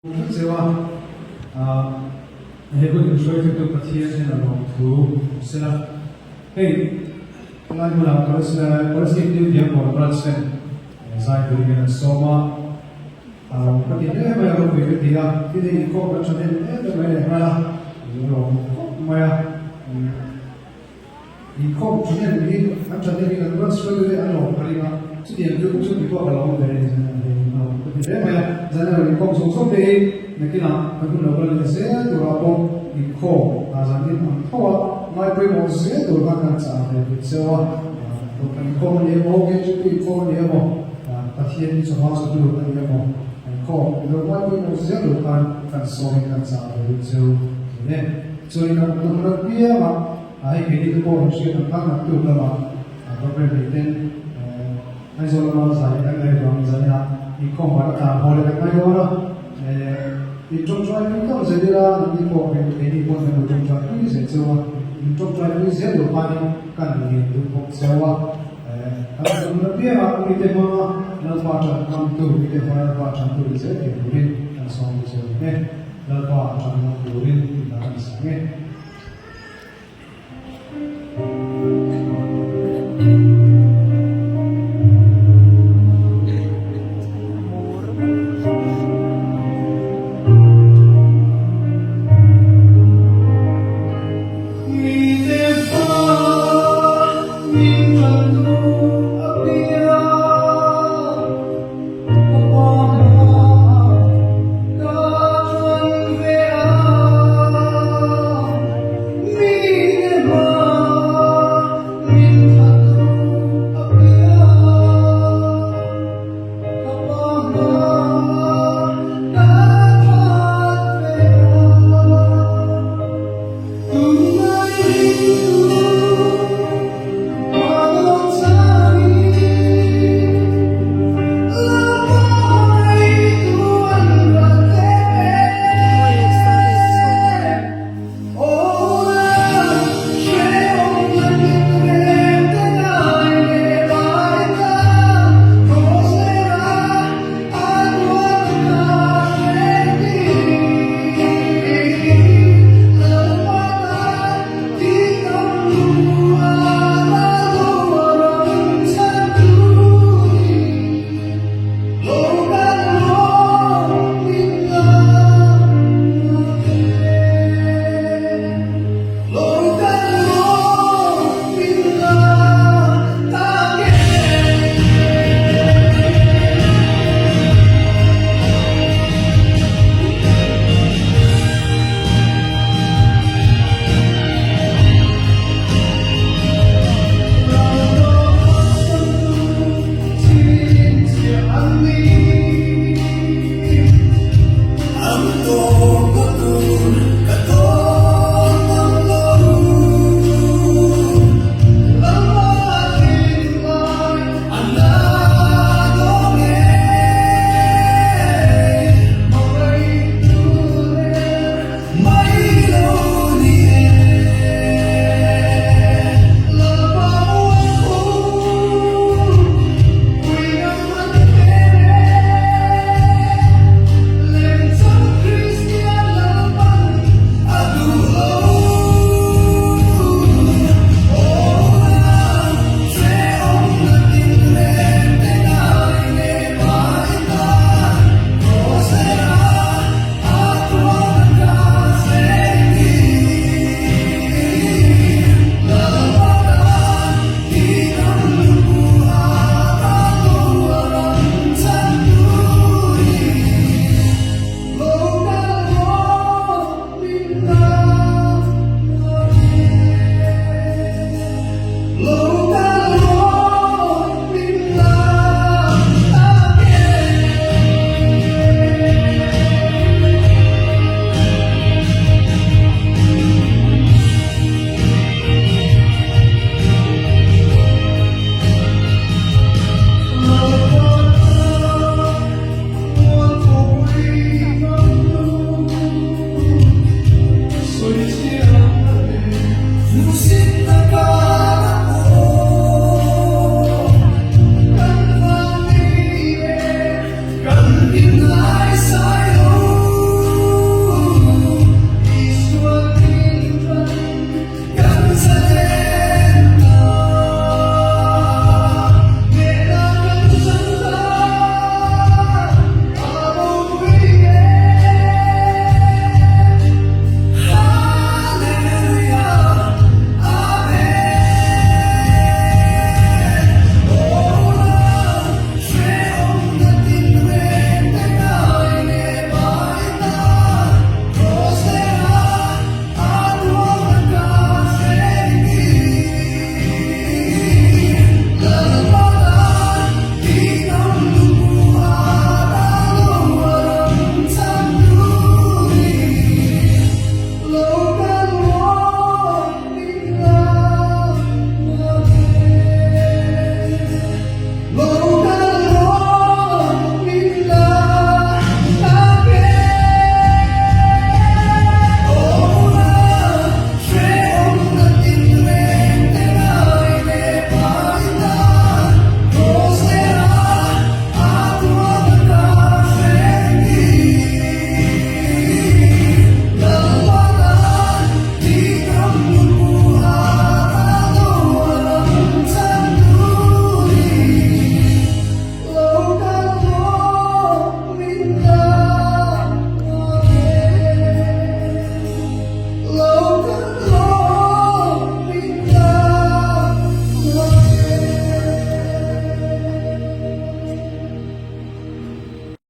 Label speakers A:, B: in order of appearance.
A: Hmuh cheu a, he hun in hruaitu Pathian hian a lawm thu sela. Hei helai hmunah Kolasib New Diamond Branch ten zai turin hian an sawm a, ka ti hle mai a, ropui ka ti a, tin hei inkhawm kan tha em em mai leh nghal a, a lawm khawp mai a. Inkhawm thahnem hi an thahnem hi kan branch hruaitute an lawm ka ring a, chutiang chu chu ti pawh ka lo awm ve a ni ka ti hle mai a. Zan erawh inkhawm zawng zawng te hi nakinah kan hun lo kal leh zel turah pawh inkhawm zan in ang tho a, ngai pawimawh zel tur khan kan chah ve duh cheu a, kan inkhawm a ni emaw, KGP inkhawm a ni emaw, Pathian hi chawhma chawhnu a ni emaw, inkhawm lo ngai pawimawh zel tur khan kan sawmin kan chah ve duh cheu a ni e. Chuan kan tum rat piang a. A hei keini te pawh hriat ang khan naktuk lamah program nei ten Aizawl lama zai kan ngaih vang zaina inkhawm bar a tlan haw leh kan ngai dawn a. In tawngtai pui tak zel ila nangni pawh keini pawh kan lo tawngtai pui zel cheu a, in tawngtai pui zel lo khanin kan ngen duh bawk cheu a. Kan tum rat piang a mite hmanga Lalpa tan ngam tu, mite hmanga Lalpa tan tu ni zel thei turin kan sawm cheu e. Lalpa tan ngam turin kan la kan sang e.